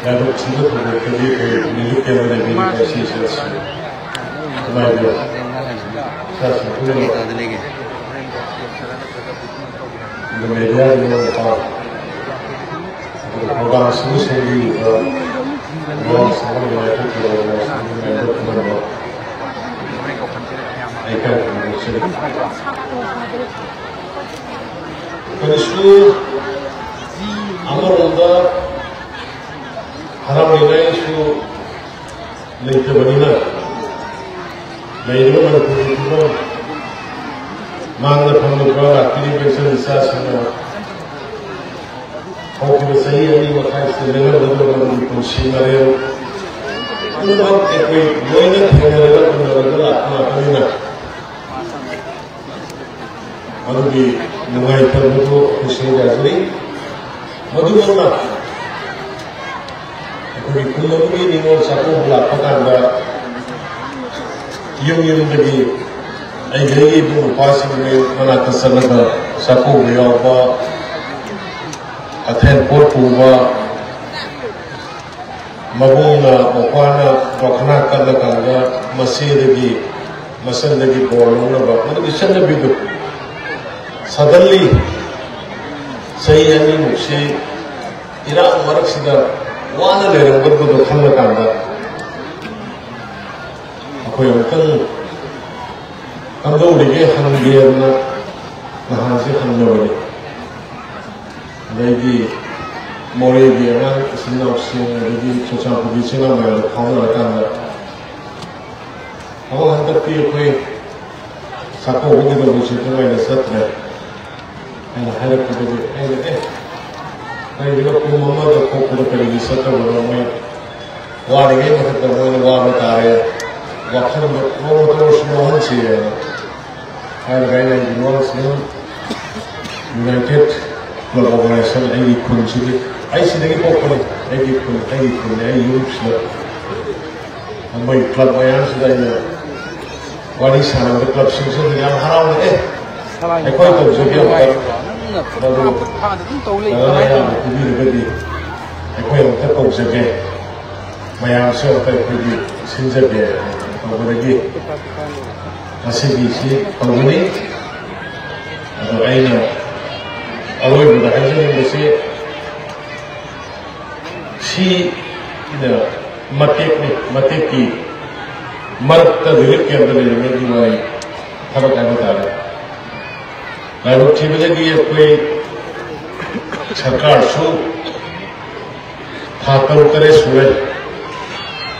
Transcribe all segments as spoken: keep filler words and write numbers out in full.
ꯂꯥꯏꯕꯛ ꯊꯤꯕ ꯊꯧꯗꯣꯛꯇꯒꯤ ꯑꯩꯈꯣꯏ ꯃꯤꯂꯨꯞ ꯀꯌꯥ ꯑꯃ ꯂꯩꯕꯤꯔꯤꯕ ꯑꯁꯤ ꯏꯆꯥꯁꯤꯡ ꯀꯃꯥꯏꯅ ꯏꯆꯥꯁꯤꯡ ꯄꯨꯝꯅꯃꯛ ꯑꯗꯨꯒ ꯃꯦꯗꯤꯌꯥꯒꯤ ꯃꯤꯑꯣꯏ ꯃꯄꯥ ꯑꯗꯨꯒ ꯄ꯭ꯔꯣꯒ꯭ꯔꯥꯝꯁꯤꯡ ꯁꯦꯝꯕꯤꯔꯤꯕ ꯃꯤꯑꯣꯏꯁꯤꯡ ꯑꯃꯗꯤ ꯂꯥꯏꯊꯣꯛꯈꯤꯕ ꯃꯤꯑꯣꯏꯁꯤꯡꯒꯤ ꯃꯦꯝꯕꯔ ꯄꯨꯝꯅꯃꯛ ꯑꯩ ꯀꯔꯝꯅ ꯅꯣꯛꯆꯔꯤ꯫ ꯀꯔꯤꯁꯨ ꯑꯃꯔꯣꯝꯗ ꯍꯔꯥꯎꯅꯤꯡꯉꯥꯏꯁꯨ ꯂꯩꯇꯕꯅꯤꯅ ꯂꯩꯔꯤꯕ ꯃꯅꯤꯄꯨꯔꯒꯤ ꯐꯤꯕꯝ ꯃꯥꯡꯗ ꯐꯝꯂꯤꯕ ꯂꯥꯛꯄꯤꯔꯤꯕ ꯏꯆꯜ ꯏꯆꯥꯁꯤꯡꯅ ꯍꯧꯈꯤꯕ ꯆꯍꯤ ꯑꯅꯤ ꯃꯈꯥꯏꯁꯤꯗ ꯂꯦꯜꯂꯝꯒꯗꯕ ꯃꯗꯨꯒꯤ ꯄꯨꯟꯁꯤ ꯃꯔꯦꯜ ꯄꯨꯝꯅꯃꯛ ꯑꯩꯈꯣꯏ ꯂꯣꯏꯅ ꯊꯦꯡꯅꯔꯒ ꯎꯅꯔꯒ ꯂꯥꯛꯄ ꯉꯥꯛꯇꯅꯤꯅ ꯃꯗꯨꯒꯤ ꯅꯨꯡꯉꯥꯏꯇꯕꯗꯨ ꯑꯩꯈꯣꯏ ꯁꯔꯨꯛ ꯌꯥꯖꯔꯤ꯫ ꯃꯗꯨꯃꯛꯅ ꯑꯩꯈꯣꯏꯒꯤ ꯈꯨꯜ ꯑꯃꯒꯤ ꯅꯤꯉꯣꯜ ꯆꯥꯛꯀꯧꯕ ꯂꯥꯛꯄ ꯀꯥꯟꯗ ꯌꯨꯝ ꯌꯨꯝꯗꯒꯤ ꯑꯩꯒꯤ ꯑꯩꯒꯤ ꯏꯕꯨꯡ ꯅꯨꯄꯥꯁꯤꯡꯒꯤ ꯃꯅꯥꯛꯇ ꯆꯠꯂꯒ ꯆꯥꯛꯀꯧꯕ ꯌꯥꯎꯕ, ꯑꯊꯦꯟ ꯄꯣꯠ ꯄꯨꯕ, ꯃꯕꯨꯡꯅ ꯃꯧꯄ꯭ꯋꯥꯅ ꯗꯣꯈꯅꯥ ꯀꯠꯂꯀꯥꯟꯗ ꯃꯆꯦꯗꯒꯤ ꯃꯆꯟꯗꯒꯤ ꯕꯣꯔ ꯂꯧꯅꯕ ꯃꯗꯨꯒꯤ ꯆꯠꯅꯕꯤꯗꯨ ꯁꯗꯟꯂꯤ ꯆꯍꯤ ꯑꯅꯤꯃꯨꯛꯁꯤ ꯏꯔꯥꯡ ꯃꯔꯛꯁꯤꯗ ꯋꯥꯅ ꯂꯩꯔꯝꯒꯗꯕꯗꯣ ꯈꯜꯂꯀꯥꯟꯗ ꯑꯩꯈꯣꯏ ꯑꯃꯨꯛꯇꯪ ꯀꯝꯗꯧꯔꯤꯒꯦ ꯍꯪꯒꯦꯅ ꯅꯍꯥꯟꯁꯦ ꯍꯪꯅꯕꯅꯤ꯫ ꯑꯗꯩꯗꯤ ꯃꯣꯔꯦꯒꯤ ꯑꯉꯥꯡ ꯏꯆꯤꯟ ꯏꯅꯥꯎꯁꯤꯡ ꯑꯗꯒꯤ ꯆꯨꯔꯆꯥꯟꯄꯨꯔꯒꯤ ꯏꯆꯤꯟ ꯏꯅꯥꯎ ꯃꯌꯥꯝꯗ ꯐꯥꯎꯅꯔꯀꯥꯟꯗ ꯑꯃꯨꯛ ꯍꯟꯗꯛꯇꯤ ꯑꯩꯈꯣꯏ ꯆꯥꯛꯀꯧꯕꯒꯤꯗꯃꯛꯁꯦ ꯀꯃꯥꯏꯅ ꯆꯠꯇ꯭ꯔꯦ ꯍꯥꯏꯅ ꯍꯥꯏꯔꯛꯄꯗꯒꯤ ꯑꯩꯅ ꯑꯦ ꯀꯩꯒꯤꯅꯣ ꯄꯨꯡ ꯑꯃꯗ ꯊꯣꯛꯄꯗ ꯀꯔꯤꯒꯤ ꯆꯠꯇꯕꯅꯣ? ꯃꯣꯏ ꯋꯥꯔꯤꯉꯩ ꯃꯊꯛꯇ ꯃꯣꯏꯅ ꯋꯥꯕ ꯇꯥꯔꯦ, ꯋꯥꯈꯜꯗꯣ ꯅꯣꯡꯃꯇ ꯑꯣꯏꯔꯁꯨ ꯅꯣꯛꯍꯟꯁꯦꯅ ꯍꯥꯏꯔꯒ ꯑꯩꯅ ꯑꯩꯒꯤ ꯅꯣꯠꯁꯤꯡ ꯌꯨꯅꯥꯏꯇꯦꯠ ꯀ꯭ꯂꯕ ꯑꯣꯔꯒꯅꯥꯏꯖꯦꯁꯟ ꯑꯩꯒꯤ ꯈꯨꯟꯁꯤꯒꯤ ꯑꯩ ꯁꯤꯗꯒꯤ ꯄꯣꯛꯄꯅꯤ꯫ ꯑꯩꯒꯤ ꯈꯨꯟ ꯑꯩꯒꯤ ꯈꯨꯟꯅꯤ ꯑꯩ ꯌꯨꯝꯁꯤꯗ ꯃꯣꯏ ꯀ꯭ꯂꯕ ꯃꯌꯥꯝꯁꯤꯗ ꯑꯩꯅ ꯋꯥꯔꯤ ꯁꯥꯟꯅꯕꯗ ꯀ꯭ꯂꯕꯁꯤꯡꯁꯤꯅ ꯌꯥꯝ ꯍꯔꯥꯎꯅ ꯑꯦ ꯑꯩꯈꯣꯏ ꯇꯧꯖꯒꯦ ꯑꯝꯇ ꯃꯗꯨ ꯅꯪꯅ ꯑꯌꯥꯝꯕ ꯄꯤꯕꯤꯔꯒꯗꯤ ꯑꯩꯈꯣꯏ ꯑꯃꯨꯛ ꯀꯧꯖꯒꯦ꯫ ꯃꯌꯥꯝꯁꯨ ꯑꯝꯇ ꯑꯩꯈꯣꯏꯒꯤ ꯁꯤꯟꯖꯒꯦ ꯇꯧꯕꯗꯒꯤ ꯉꯁꯤꯒꯤꯁꯤ ꯇꯧꯕꯅꯤ꯫ ꯑꯗꯣ ꯑꯩꯅ ꯑꯔꯣꯏꯕꯗ ꯍꯥꯏꯖꯅꯤꯡꯕꯁꯤ ꯁꯤꯅ ꯃꯇꯦꯛꯅꯤ, ꯃꯇꯦꯛꯀꯤ ꯃꯔꯛꯇ ꯔꯤꯂꯤꯐ ꯀꯦꯝꯞꯇ ꯂꯩꯔꯤꯉꯩꯒꯤ ꯋꯥꯔꯤ ꯊꯕꯛ ꯍꯥꯏꯕ ꯇꯥꯔꯦ꯫ ꯂꯥꯏꯕꯛ ꯊꯤꯕꯗꯒꯤ ꯑꯩꯈꯣꯏ ꯁꯔꯀꯥꯔꯁꯨ ꯊꯥ ꯇꯔꯨꯛ ꯇꯔꯦꯠ ꯁꯨꯔꯦ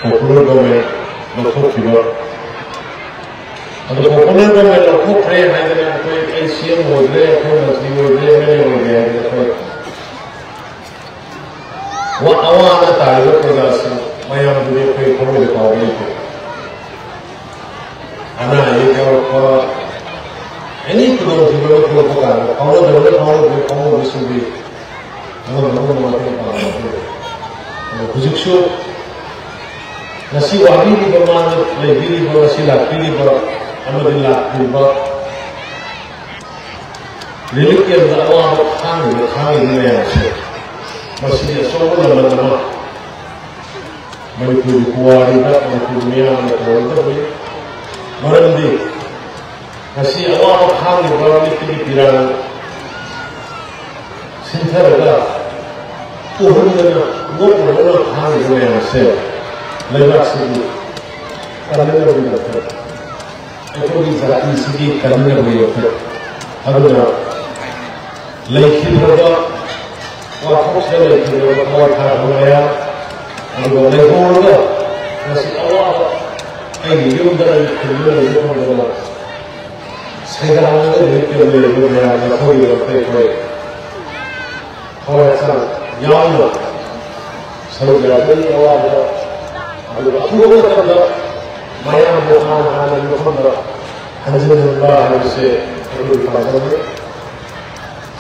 ꯄꯣꯄꯨꯂꯔ ꯒꯣꯔꯃꯦꯟ ꯂꯧꯊꯣꯛꯈꯤꯕ꯫ ꯑꯗꯣ ꯄꯣꯄꯨꯂꯔ ꯒꯣꯔꯃꯦꯟ ꯂꯧꯊꯣꯛꯈ꯭ꯔꯦ ꯍꯥꯏꯗꯅ ꯑꯩꯈꯣꯏ ꯑꯩ ꯁꯤ ꯑꯦꯝ ꯑꯣꯏꯗ꯭ꯔꯦ, ꯑꯩꯈꯣꯏ ꯃꯟꯇ꯭ꯔꯤ ꯑꯣꯏꯗ꯭ꯔꯦ, ꯑꯦꯝ ꯑꯦꯜ ꯑꯦ ꯑꯣꯏꯗ꯭ꯔꯦ ꯍꯥꯏꯗꯅ ꯑꯩꯈꯣꯏ ꯋꯥ-, ꯑꯋꯥꯕ ꯇꯥꯔꯤꯕ ꯄ꯭ꯔꯖꯥꯁꯤꯡ ꯃꯌꯥꯝꯗꯨꯗꯤ ꯑꯩꯈꯣꯏ ꯊꯃꯣꯏꯗ ꯀꯥꯎꯕ ꯂꯩꯇꯦ꯫ ꯑꯅꯥ ꯑꯌꯦꯛ ꯌꯥꯎꯔꯛꯄ, ꯑꯦꯅꯤ ꯈꯨꯗꯣꯡꯊꯤꯕ ꯑꯃ ꯊꯣꯛꯂꯛꯄ ꯀꯥꯟꯗ ꯐꯥꯎꯅꯗꯕꯅ ꯐꯥꯎꯅꯗ꯭ꯔꯦ, ꯐꯥꯎꯅꯕꯁꯤꯡꯗꯤ ꯑꯃꯅ ꯑꯃꯅ ꯃꯇꯦꯡ ꯄꯥꯡꯅꯕ꯫ ꯑꯗꯣ ꯍꯧꯖꯤꯛꯁꯨ ꯉꯁꯤ ꯋꯥꯕꯤꯔꯤꯕ, ꯃꯥꯅ ꯂꯩꯕꯤꯔꯤꯕ, ꯉꯁꯤ ꯂꯥꯛꯄꯤꯔꯤꯕ ꯑꯃꯗꯤ ꯂꯥꯛꯂꯤꯕ ꯔꯤꯂꯤꯐ ꯀꯦꯝꯞꯇ ꯑꯋꯥꯕ ꯈꯥꯡꯂꯤꯕ, ꯈꯥꯡꯂꯤꯕ ꯃꯌꯥꯝꯁꯦ, ꯃꯁꯤꯗꯤ ꯑꯆꯧꯕ ꯂꯃꯟ ꯑꯃ ꯃꯅꯤꯄꯨꯔꯒꯤ ꯄꯨꯋꯥꯔꯤꯗ ꯃꯅꯤꯄꯨꯔ ꯃꯤꯌꯥꯝꯅ ꯇꯧꯔꯒꯗꯕꯅꯤ꯫ ꯃꯔꯝꯗꯤ ꯉꯁꯤ ꯑꯋꯥꯕ ꯈꯥꯡꯂꯤꯕ ꯃꯤꯠꯇꯒꯤ ꯄꯤꯔꯥꯡ ꯁꯤꯟꯊꯔꯒ ꯎꯍꯟꯗꯅ ꯅꯣꯛꯅꯗꯅ ꯈꯥꯡꯂꯤꯕ ꯃꯌꯥꯝ ꯑꯁꯦ ꯂꯩꯕꯥꯛꯁꯤꯒꯤ ꯀꯥꯟꯅꯅꯕꯒꯤꯗꯃꯛꯇ, ꯑꯩꯈꯣꯏꯒꯤ ꯖꯥꯇꯤꯁꯤꯒꯤ ꯀꯥꯟꯅꯅꯕꯒꯤꯗꯃꯛꯇ꯫ ꯑꯗꯨꯅ ꯂꯩꯈꯤꯗ꯭ꯔꯕ ꯋꯥꯊꯣꯛꯁꯤꯗ ꯂꯩꯈꯤꯗ꯭ꯔꯕ ꯊꯋꯥꯏ ꯊꯥꯗꯕ ꯃꯌꯥꯝ, ꯑꯗꯨꯒ ꯂꯩꯍꯧꯔꯒ ꯉꯁꯤ ꯑꯋꯥꯕ ꯑꯩꯒꯤ ꯌꯨꯝꯗ ꯑꯩ ꯈꯨꯟꯗ ꯂꯩꯕ ꯐꯪꯗꯅ ꯁꯩꯗꯥꯡꯂꯒ ꯂꯩꯔꯤꯕ ꯃꯌꯥꯝ ꯅꯈꯣꯏꯒꯤꯗꯃꯛꯇ ꯑꯩꯈꯣꯏ ꯊꯋꯥꯏ ꯍꯛꯆꯥꯡ ꯌꯥꯎꯅ ꯁꯔꯨꯛ ꯌꯥꯖꯔꯤ꯫ ꯑꯋꯥꯕꯗ ꯑꯗꯨꯒ ꯑꯊꯨꯕ ꯃꯇꯝꯗ ꯃꯌꯥꯝꯕꯨ ꯍꯥꯟꯅ ꯍꯥꯟꯅꯒꯤ ꯃꯐꯝꯗ ꯍꯟꯖꯤꯟꯍꯟꯕ ꯍꯥꯏꯕꯁꯦ ꯑꯩꯈꯣꯏꯒꯤ ꯄꯥꯟꯗꯝꯅꯤ꯫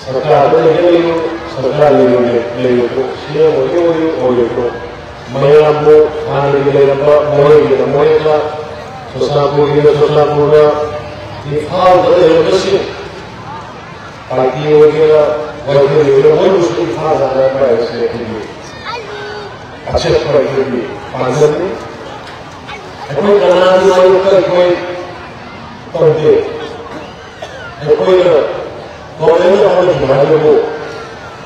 ꯁꯔꯀꯥꯔꯗ ꯂꯩꯒꯦ ꯂꯩꯌꯨ, ꯁꯔꯀꯥꯔ ꯂꯩꯔꯣꯏꯒꯦ ꯂꯩꯔꯣꯏꯀꯣ, ꯁꯤ ꯑꯦꯝ ꯑꯣꯏꯒꯦ ꯑꯣꯏꯌꯨ, ꯑꯣꯏꯔꯣꯏꯀꯣ, ꯃꯌꯥꯝꯕꯨ ꯍꯥꯟꯅꯒꯤ ꯂꯩꯔꯝꯕ ꯃꯣꯔꯦꯒꯤꯅ ꯃꯣꯔꯦꯗ, ꯆꯨꯔꯆꯥꯟꯄꯨꯔꯒꯤꯅ ꯆꯨꯔꯆꯥꯟꯄꯨꯔꯗ, ꯏꯝꯐꯥꯜꯗ ꯂꯩꯔꯝꯕꯁꯤꯡ ꯄꯥꯔꯇꯤ ꯑꯣꯏꯒꯦꯔꯥ, ꯋꯥꯏꯐꯝ ꯑꯣꯏꯒꯦꯔꯥ, ꯃꯣꯏꯕꯨꯁꯨ ꯏꯝꯐꯥꯜꯗ ꯍꯥꯏꯔꯛꯄ ꯍꯥꯏꯕꯁꯦ ꯑꯩꯈꯣꯏꯒꯤ ꯑꯆꯦꯠꯄ ꯑꯩꯈꯣꯏꯒꯤ ꯄꯥꯟꯖꯜꯅꯤ꯫ ꯑꯩꯈꯣꯏ ꯀꯅꯥꯒꯤ ꯃꯥꯌꯣꯛꯇ ꯑꯩꯈꯣꯏ ꯇꯧꯗꯦ꯫ ꯑꯩꯈꯣꯏꯅ ꯒꯣꯔꯃꯦꯟꯅ ꯍꯣꯠꯅꯈꯤꯕ ꯍꯥꯏꯕꯕꯨ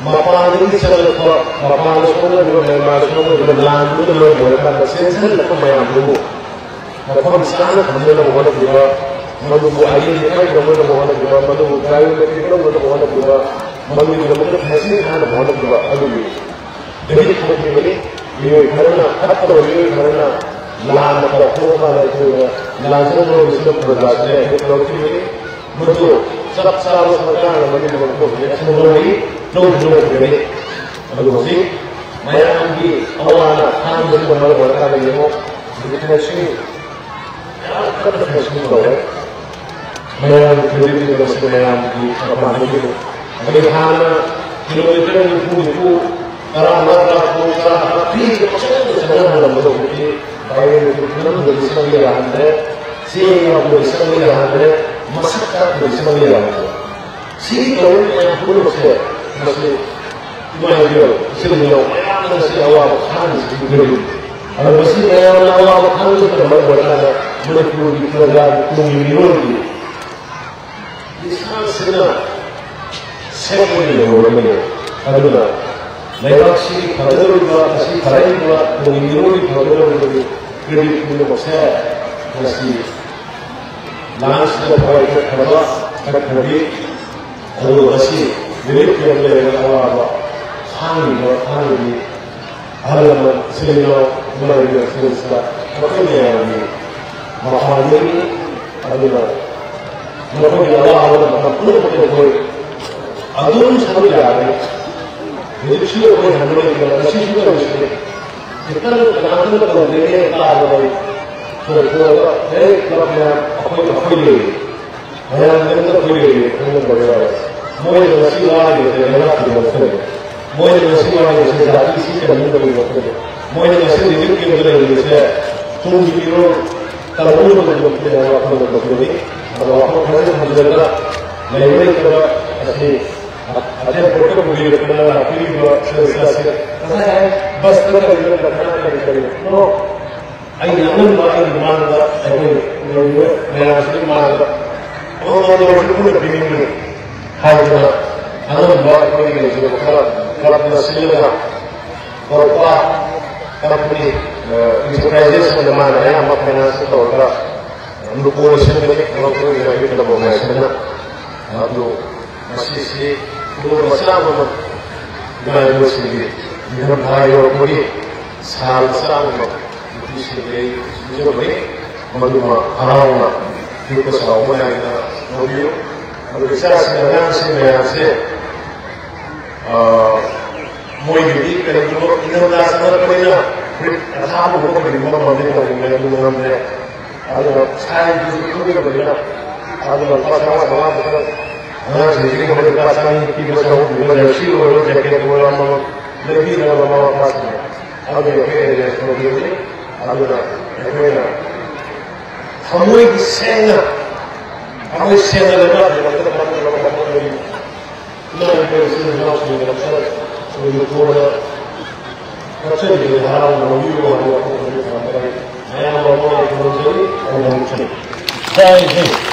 ꯃꯄꯥꯟꯗꯒꯤ ꯆꯪꯂꯛꯄ, ꯃꯄꯥꯟꯗ ꯁꯣꯛꯅꯔꯤꯕ, ꯃꯌꯥꯟꯃꯥꯔ ꯁꯣꯛꯅꯔꯤꯕ ꯂꯥꯟꯗꯨꯅ ꯃꯔꯝ ꯑꯣꯏꯔꯀꯥꯟꯗ ꯆꯦꯟꯁꯤꯜꯂꯛꯄ ꯃꯌꯥꯝꯗꯨꯕꯨ ꯃꯐꯝ ꯆꯥꯅ ꯊꯝꯅꯅꯕ ꯍꯣꯠꯅꯈꯤꯕ, ꯃꯗꯨꯕꯨ ꯑꯥꯏꯗꯦꯟꯇꯤꯐꯥꯏ ꯇꯧꯅꯅꯕ ꯍꯣꯠꯅꯈꯤꯕ, ꯃꯗꯨꯕꯨ ꯕꯥꯏꯑꯣꯃꯦꯇ꯭ꯔꯤꯛ ꯂꯧꯅꯅꯕ ꯍꯣꯠꯅꯈꯤꯕ, ꯃꯗꯨꯒꯤꯗꯃꯛꯇ ꯐꯦꯁꯤꯂꯤꯇꯤ ꯊꯥꯅꯕ ꯍꯣꯠꯅꯈꯤꯕ ꯑꯗꯨꯒꯤ ꯗꯦꯕꯤꯠ ꯊꯣꯛꯈꯤꯕꯅꯤ꯫ ꯃꯤꯑꯣꯏ ꯈꯔꯅ ꯐꯠꯇꯕ ꯃꯤꯑꯣꯏ ꯈꯔꯅ ꯂꯥꯟꯅ ꯄꯥꯎꯊꯣꯛꯑꯀꯥꯟꯗ ꯑꯩꯈꯣꯏꯅ ꯂꯥꯟꯖꯧꯅꯕꯁꯤꯅ ꯄ꯭ꯔꯖꯥꯁꯤꯗ ꯑꯦꯐꯦꯛ ꯇꯧꯔꯛꯈꯤꯕꯅꯤ꯫ ꯃꯗꯨ ꯆꯞ ꯆꯥꯕ ꯁꯔꯀꯥꯔꯅ ꯃꯗꯨꯒꯤꯗꯃꯛꯇ ꯍꯧꯖꯤꯛ ꯑꯦꯛꯁꯟ ꯂꯧꯔꯤ, ꯂꯧꯁꯨ ꯂꯧꯈꯤꯕꯅꯤ꯫ ꯑꯗꯨ ꯍꯧꯖꯤꯛ ꯃꯌꯥꯝꯒꯤ ꯑꯋꯥ ꯑꯅꯥ ꯈꯥꯡꯕꯁꯤꯅ ꯃꯔꯝ ꯑꯣꯏꯔꯀꯥꯟꯗ ꯌꯦꯡꯉꯣ, ꯍꯧꯖꯤꯛ ꯊꯕꯛꯁꯤ ꯌꯥꯝ ꯀꯟꯅ ꯐꯦꯁꯤꯡ ꯇꯧꯔꯦ꯫ ꯃꯌꯥꯝꯒꯤ ꯈꯟꯕꯤꯕ ꯃꯁꯤ ꯃꯌꯥꯝꯒꯤ ꯃꯄꯥꯟꯗꯒꯤꯅꯤ꯫ ꯑꯗꯒꯤ ꯍꯥꯟꯅ ꯀꯤꯂꯣꯃꯤꯇꯔ ꯅꯤꯐꯨ ꯅꯤꯐꯨ, ꯇꯔꯥ ꯃꯉꯥ, ꯇꯔꯥ ꯇꯔꯨꯛ, ꯇꯔꯥ ꯃꯉꯥ ꯄꯤꯔꯤꯕ ꯄꯪꯆꯪꯗ ꯆꯪꯅꯍꯜꯂꯝꯕꯗꯣ ꯍꯧꯖꯤꯛꯇꯤ ꯚꯥꯏꯔꯦꯜꯒꯤ ꯐꯤꯕꯝꯗꯗꯤ ꯆꯪꯕ ꯌꯥꯍꯟꯗ꯭ꯔꯦ, ꯆꯦꯡ ꯌꯥꯎꯕꯗꯤ ꯆꯪꯕ ꯌꯥꯍꯟꯗ꯭ꯔꯦ, ꯃꯁꯛ ꯇꯥꯛꯄꯗꯤ ꯆꯪꯕ ꯌꯥꯍꯟꯗ꯭ꯔꯦ꯫ ꯁꯤꯒꯤ ꯇꯧꯔꯤꯕ ꯃꯌꯥꯝ ꯄꯨꯝꯅꯃꯛꯁꯦ ꯃꯁꯤ ꯏꯃꯥ ꯏꯕꯦꯜ, ꯏꯆꯤꯜ ꯏꯅꯥꯎ ꯃꯌꯥꯝꯅ ꯉꯁꯤ ꯑꯋꯥꯕ ꯈꯥꯡꯉꯤꯁꯤꯗꯤ ꯀꯔꯤꯒꯤꯅꯣ? ꯑꯗꯣ ꯃꯁꯤ ꯃꯌꯥꯝꯅ ꯑꯋꯥꯕ ꯈꯥꯡꯕꯁꯤꯅ ꯃꯔꯝ ꯑꯣꯏꯔꯀꯥꯟꯗ ꯃꯅꯤꯄꯨꯔꯒꯤ ꯄ꯭ꯔꯖꯥꯒꯤ ꯇꯨꯡꯒꯤ ꯃꯤꯔꯣꯜꯒꯤ ꯂꯤꯁꯥꯡ ꯁꯤꯠꯅ ꯁꯦꯝ ꯑꯣꯏꯅ ꯂꯩꯍꯧꯔꯕꯅꯤ꯫ ꯑꯗꯨꯅ ꯂꯩꯕꯥꯛꯁꯤ ꯐꯒꯗꯧꯔꯤꯕ, ꯑꯁꯤ ꯐꯔꯛꯏꯕ ꯇꯨꯡꯒꯤ ꯃꯤꯔꯣꯜꯒꯤ ꯐꯒꯗꯧꯔꯤꯕꯒꯤ ꯀ꯭ꯔꯦꯗꯤꯠ ꯄꯨꯝꯅꯃꯛꯁꯦ ꯉꯁꯤ ꯂꯥꯟꯁꯤꯗ ꯊꯋꯥꯏ ꯆꯠꯈ꯭ꯔꯕ, ꯆꯠꯈ꯭ꯔꯕꯤ, ꯑꯗꯨꯒ ꯉꯁꯤ ꯔꯤꯂꯤꯐ ꯀꯦꯝꯞ ꯂꯩꯔꯒ ꯑꯋꯥꯕ ꯈꯥꯡꯉꯤꯕ, ꯈꯥꯡꯉꯤꯕꯤ ꯑꯍꯜ ꯂꯃꯟ, ꯏꯆꯤꯜ ꯏꯅꯥꯎ, ꯏꯃꯥ ꯏꯕꯦꯜꯁꯤꯡꯁꯤꯗ ꯃꯈꯣꯏ ꯃꯌꯥꯝꯒꯤ ꯃꯄꯥꯟꯗꯒꯤ, ꯑꯗꯨꯅ ꯃꯈꯣꯏꯒꯤ ꯑꯋꯥꯕꯗ ꯃꯇꯝ ꯄꯨꯝꯅꯃꯛꯇ ꯑꯩꯈꯣꯏ ꯑꯗꯨꯝ ꯁꯔꯨꯛ ꯌꯥꯒꯅꯤ꯫ ꯍꯧꯖꯤꯛꯁꯨ ꯑꯩꯈꯣꯏ ꯍꯟꯅ ꯂꯩꯔꯤꯕ ꯉꯁꯤꯁꯨ ꯇꯧꯔꯤꯁꯤꯅꯤ꯫ ꯈꯤꯇꯪ ꯀꯅꯥꯝꯇꯅ ꯇꯧꯗ꯭ꯔꯤꯉꯩ ꯇꯥꯕꯗ ꯊꯣꯛꯑꯒ, "ꯍꯦ, ꯀ꯭ꯂꯕ ꯃꯌꯥꯝ, ꯑꯩꯈꯣꯏ, ꯑꯩꯈꯣꯏ ꯂꯩꯔꯤ꯫ ꯃꯌꯥꯝ ꯂꯣꯏꯅ ꯑꯩꯈꯣꯏ ꯂꯩꯔꯤ, ꯈꯪꯅꯕ ꯌꯥꯎꯔꯦ꯫ ꯃꯣꯏꯅ ꯉꯁꯤ ꯋꯥꯔꯤꯕꯁꯦ ꯂꯩꯕꯥꯛꯀꯤꯗꯃꯛꯇꯅꯤ꯫ ꯃꯣꯏꯅ ꯉꯁꯤ ꯋꯥꯔꯤꯕꯁꯦ ꯖꯥꯇꯤ ꯁꯤ ꯀꯟꯅꯕꯒꯤꯗꯃꯛꯇꯅꯤ꯫ ꯃꯣꯏꯅ ꯉꯁꯤ ꯔꯤꯂꯤꯐ ꯀꯦꯝꯞꯇ ꯂꯩꯔꯤꯕꯁꯦ ꯇꯨꯡꯒꯤ ꯃꯤꯔꯣꯜ ꯀꯜꯍꯧꯅꯕꯒꯤꯗꯃꯛꯇꯅꯤ ꯍꯥꯏꯕ ꯋꯥꯐꯝ ꯑꯗꯨ ꯊꯝꯖꯒꯦ꯫ ꯑꯗꯣ ꯋꯥꯐꯝ ꯈꯔꯁꯨ ꯊꯝꯖꯔꯒ ꯂꯩꯕ ꯂꯩꯇꯕ ꯑꯁꯤ ꯑꯊꯦꯟ ꯄꯣꯠꯇ ꯄꯨꯕꯤꯔꯛꯇꯨꯅ ꯂꯥꯛꯄꯤꯔꯤꯕ ꯁꯔꯀꯥꯔꯁꯤꯗ ꯉꯁꯥꯏ ꯕꯁꯇ ꯀꯔꯤꯅꯣ, ꯗꯈꯤꯅꯥ ꯀꯔꯤ ꯀꯔꯤꯅꯣ? ꯑꯩꯅ ꯑꯉꯝꯕ ꯑꯩꯒꯤ ꯃꯥꯡꯗ, ꯑꯩꯈꯣꯏ ꯂꯩꯔꯤꯕ ꯃꯌꯥꯝꯁꯤꯒꯤ ꯃꯥꯡꯗ ꯑꯃꯃꯝ ꯑꯣꯏꯔꯁꯨ ꯄꯨꯟꯅ ꯄꯤꯅꯤꯡꯕꯅꯤ ꯍꯥꯏꯗꯅ ꯑꯉꯝꯕ ꯑꯩꯈꯣꯏꯒꯤ ꯂꯩꯖꯕ ꯈꯔ ꯀ꯭ꯂꯕꯅ ꯁꯤꯜꯂꯒ ꯇꯧꯔꯛꯄ ꯀꯝꯄꯅꯤ, ꯑ, enterprises ꯑꯃꯅ ꯃꯥꯅ ꯑꯌꯥꯝꯕ finance ꯇꯧꯔꯒ ꯂꯨꯀꯣꯏ ꯁꯦꯝꯒꯅꯤ, ꯊꯕꯛ ꯇꯧꯔꯤꯕ ꯍꯥꯏꯕꯒꯤ ꯊꯕꯛ ꯍꯥꯏꯁꯤꯅ꯫ ꯑꯗꯨ ꯃꯁꯤꯁꯤ ꯈꯨꯗꯣꯜ ꯃꯆꯥ ꯑꯃꯃꯝ ꯏꯃꯥ ꯏꯕꯦꯜꯁꯤꯡꯒꯤ ꯅꯤꯡꯊꯝꯊꯥ ꯌꯧꯔꯛꯄꯒꯤ ꯁꯥꯜ ꯃꯆꯥ ꯑꯃꯃꯝ ꯅꯨꯄꯤꯁꯤꯡꯒꯤ ꯑꯩ ꯁꯤꯟꯖꯕꯅꯤ꯫ ꯃꯗꯨꯃ ꯍꯔꯥꯎꯅ ꯄꯤꯛꯄ ꯆꯥꯎꯕ ꯅꯥꯏꯗꯅ ꯂꯧꯕꯤꯌꯨ꯫ ꯑꯗꯨꯒ ꯏꯆꯥꯁꯤꯡ ꯑꯉꯥꯡꯁꯤꯡ ꯃꯌꯥꯝꯁꯦ, ꯑ, ꯃꯣꯏꯒꯤꯗꯤ ꯀꯔꯤꯒꯨꯝꯕ ꯏꯪꯊꯝꯊꯥ ꯆꯪꯂꯛꯄꯅꯤꯅ ꯐꯨꯔꯤꯠ ꯑꯊꯥꯕꯒꯨꯝꯕ ꯀꯔꯤꯒꯨꯝꯕ ꯑꯃꯗꯤ ꯇꯧꯅꯤꯡꯉꯥꯏ ꯑꯗꯨ ꯉꯝꯗ꯭ꯔꯦ꯫ ꯑꯗꯨꯅ ꯁꯥꯏꯗꯨꯁꯨ ꯈꯪꯗꯕꯅꯤꯅ, ꯑꯗꯨꯅ ꯂꯨꯄꯥ ꯆꯥꯝꯃꯉꯥ ꯆꯥꯝꯃꯉꯥ ꯈꯛꯇꯪ ꯑꯉꯥꯡꯁꯤꯡꯁꯤꯒꯤ ꯃꯣꯏ ꯂꯨꯄꯥ ꯆꯅꯤ ꯄꯤꯕ, ꯆꯍꯨꯝ ꯄꯤꯕ, ꯖꯔꯁꯤ ꯑꯣꯏꯔꯣ, ꯖꯦꯀꯦꯠ ꯑꯣꯏꯔꯣ, ꯑꯃꯃꯝ ꯂꯩꯕꯤꯅꯕ ꯃꯃꯥ ꯃꯄꯥꯁꯤꯡꯅ ꯑꯗꯨ ꯑꯩꯈꯣꯏ arrange ꯇꯧꯕꯤꯕꯅꯤ꯫ ꯑꯗꯨꯅ ꯑꯩꯈꯣꯏꯅ ꯊꯃꯣꯏꯒꯤ ꯁꯦꯡꯅ, ꯊꯃꯣꯏ ꯁꯦꯡꯅ ꯂꯩꯕꯥꯛꯀꯤꯗꯃꯛꯇ ꯐꯝꯗꯨꯅ ꯃꯐꯝ ꯂꯩ꯫ ꯏꯃꯥ ꯏꯕꯦꯜ ꯏꯆꯤꯜ ꯏꯅꯥꯎꯁꯤꯡꯒꯤꯗꯃꯛꯇ ꯊꯣꯏꯅ ꯊꯣꯏꯅ ꯀꯠꯆꯔꯤꯕ ꯍꯔꯥꯎꯅ ꯂꯧꯕꯤꯌꯨ ꯍꯥꯏꯕ ꯋꯥꯐꯝ ꯑꯗꯨ ꯊꯝꯖꯔꯤ꯫ ꯃꯌꯥꯝ ꯑꯃ ꯊꯝꯖꯔꯤ꯫ ꯌꯥꯝ ꯅꯨꯡꯁꯤ꯫ ꯖꯥꯏ ꯍꯤꯟꯗ꯫